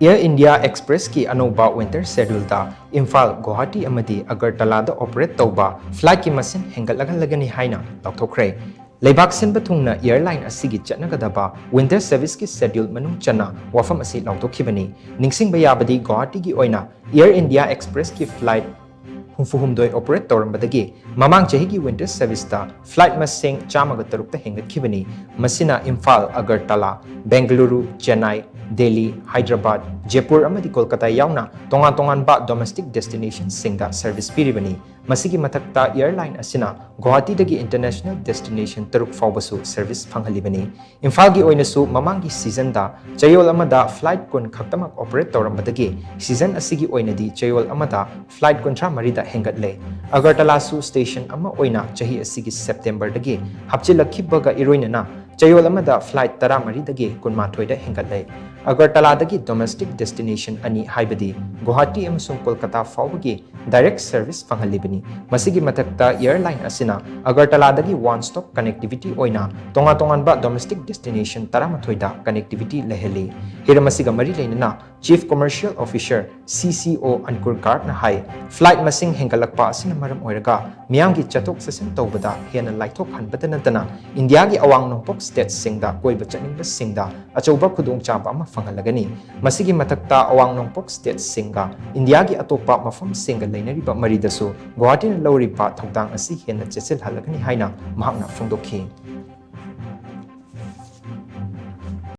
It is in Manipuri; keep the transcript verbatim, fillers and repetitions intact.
Air India Expressꯀꯤ ꯑꯅꯧꯕ winter scheduleꯗ ꯏꯝꯐꯥꯜ, ꯒꯨꯋꯥꯍꯥꯇꯤ ꯑꯃꯗꯤ ꯑꯒꯔꯇꯂꯥꯗ operate ꯇꯧꯕ flightꯀꯤ ꯃꯁꯤꯡ ꯍꯦꯟꯒꯠꯍꯜꯂꯒꯅꯤ ꯍꯥꯏꯅ ꯂꯥꯎꯊꯣꯛꯈ꯭ꯔꯦ꯫ ꯂꯩꯕꯥꯛ ꯁꯤꯟꯕ ꯊꯨꯡꯅ airline ꯑꯁꯤꯒꯤ ꯆꯠꯅꯒꯗꯕ winter serviceꯀꯤ schedule ꯃꯅꯨꯡ ꯆꯟꯅ ꯋꯥꯐꯝ ꯑꯁꯤ ꯂꯥꯎꯊꯣꯛꯈꯤꯕꯅꯤ꯫ ꯅꯤꯡꯁꯤꯡꯕ ꯌꯥꯕꯗꯤ, ꯒꯨꯋꯥꯍꯥꯇꯤꯒꯤ ꯑꯣꯏꯅ Air India Expressꯀꯤ flight ꯍꯨꯝꯐꯨ ꯍꯨꯝꯗꯣꯏ operate ꯇꯧꯔꯝꯕꯗꯒꯤ ꯃꯃꯥꯡ ꯆꯍꯤꯒꯤ winter serviceꯇ flight ꯃꯁꯤꯡ ꯆꯥꯝꯃꯒ ꯇꯔꯨꯛꯇ ꯍꯦꯟꯒꯠꯈꯤꯕꯅꯤ꯫ ꯃꯁꯤꯅ ꯏꯝꯐꯥꯜ, ꯑꯒꯔꯇꯂꯥ, ꯕꯦꯡꯒꯂꯨꯔꯨ, ꯆꯦꯟꯅꯥꯏ, ꯗꯦꯜꯂꯤ, ꯍꯥꯏꯗ꯭ꯔꯕꯥꯗ, ꯖꯦꯄꯨꯔ ꯑꯃꯗꯤ ꯀꯣꯜꯀꯇꯥ ꯌꯥꯎꯅ ꯇꯣꯉꯥꯟ ꯇꯣꯉꯥꯟꯕ domestic destinationꯁꯤꯡꯗ service ꯄꯤꯔꯤꯕꯅꯤ꯫ ꯃꯁꯤꯒꯤ ꯃꯊꯛꯇ airline ꯑꯁꯤꯅ ꯒꯨꯋꯥꯍꯥꯇꯤꯗꯒꯤ international destination ꯇꯔꯨꯛ ꯐꯥꯎꯕꯁꯨ service ꯐꯪꯍꯜꯂꯤꯕꯅꯤ꯫ ꯏꯝꯐꯥꯜꯒꯤ ꯑꯣꯏꯅꯁꯨ ꯃꯃꯥꯡꯒꯤ seasonꯗ ꯆꯌꯣꯜ ꯑꯃꯗ flight ꯀꯨꯟ ꯈꯛꯇꯃꯛ operate ꯇꯧꯔꯝꯕꯗꯒꯤ season ꯑꯁꯤꯒꯤ ꯑꯣꯏꯅꯗꯤ ꯆꯌꯣꯜ ꯑꯃꯗ flight ꯀꯨꯟꯊ꯭ꯔꯥ ꯃꯔꯤꯗ ꯍꯦꯟꯒꯠꯂꯦ꯫ ꯑꯒꯔꯇꯂꯥꯁꯨ station ꯑꯃ ꯑꯣꯏꯅ ꯆꯍꯤ ꯑꯁꯤꯒꯤ Septemberꯗꯒꯤ ꯍꯥꯞꯆꯤꯜꯂꯛꯈꯤꯕꯒ ꯏꯔꯣꯏꯅꯅ ꯆꯌꯣꯜ ꯑꯃꯗ flight ꯇꯔꯥꯃꯔꯤꯗꯒꯤ ꯀꯨꯟꯃꯥꯊꯣꯏꯗ ꯍꯦꯟꯒꯠꯂꯦ꯫ ꯑꯒꯔꯇꯂꯥꯗꯒꯤ domestic destination ꯑꯅꯤ, ꯍꯥꯏꯕꯗꯤ ꯒꯨꯋꯥꯍꯥꯇꯤ ꯑꯃꯁꯨꯡ ꯀꯣꯜꯀꯇꯥ ꯐꯥꯎꯕꯒꯤ direct service ꯐꯪꯍꯜꯂꯤꯕꯅꯤ꯫ ꯃꯁꯤꯒꯤ ꯃꯊꯛꯇ airline ꯑꯁꯤꯅ ꯑꯒꯔꯇꯂꯥꯗꯒꯤ one stop connectivity ꯑꯣꯏꯅ ꯇꯣꯉꯥꯟ ꯇꯣꯉꯥꯟꯕ domestic destination ꯇꯔꯥꯃꯥꯊꯣꯏꯗ connectivity ꯂꯩꯍꯜꯂꯤ꯫ ꯍꯤꯔꯝ ꯑꯁꯤꯒ ꯃꯔꯤ ꯂꯩꯅꯅ Chief Commercial Officer, C C O, ꯑꯟꯀꯨꯔ ꯒꯥꯔꯗꯅ ꯍꯥꯏ, flight ꯃꯁꯤꯡ ꯍꯦꯟꯒꯠꯂꯛꯄ ꯑꯁꯤꯅ ꯃꯔꯝ ꯑꯣꯏꯔꯒ ꯃꯤꯌꯥꯝꯒꯤ ꯆꯠꯊꯣꯛ ꯆꯠꯁꯤꯟ ꯇꯧꯕꯗ ꯍꯦꯟꯅ ꯂꯥꯏꯊꯣꯛꯍꯟꯕꯇ ꯅꯠꯇꯅ ꯏꯟꯗꯤꯌꯥꯒꯤ ꯑꯋꯥꯡ ꯅꯣꯡꯄꯣꯛ statesꯁꯤꯡꯗ ꯀꯣꯏꯕ ꯆꯠꯅꯤꯡꯕꯁꯤꯡꯗ ꯑꯆꯧꯕ ꯈꯨꯗꯣꯡꯆꯥꯕ ꯑꯃ ꯐꯪꯍꯜꯂꯒꯅꯤ꯫ ꯃꯁꯤꯒꯤ ꯃꯊꯛꯇ ꯑꯋꯥꯡ ꯅꯣꯡꯄꯣꯛ statesꯁꯤꯡꯒ ꯏꯟꯗꯤꯌꯥꯒꯤ ꯑꯇꯣꯞꯄ ꯃꯐꯝꯁꯤꯡꯒ ꯂꯩꯅꯔꯤꯕ ꯃꯔꯤꯗꯁꯨ ꯒꯨꯋꯥꯍꯥꯇꯤꯅ ꯂꯧꯔꯤꯕ ꯊꯧꯗꯥꯡ ꯑꯁꯤ ꯍꯦꯟꯅ ꯆꯦꯠꯁꯤꯜꯍꯜꯂꯒꯅꯤ ꯍꯥꯏꯅ ꯃꯍꯥꯛꯅ ꯐꯣꯡꯗꯣꯛꯈꯤ꯫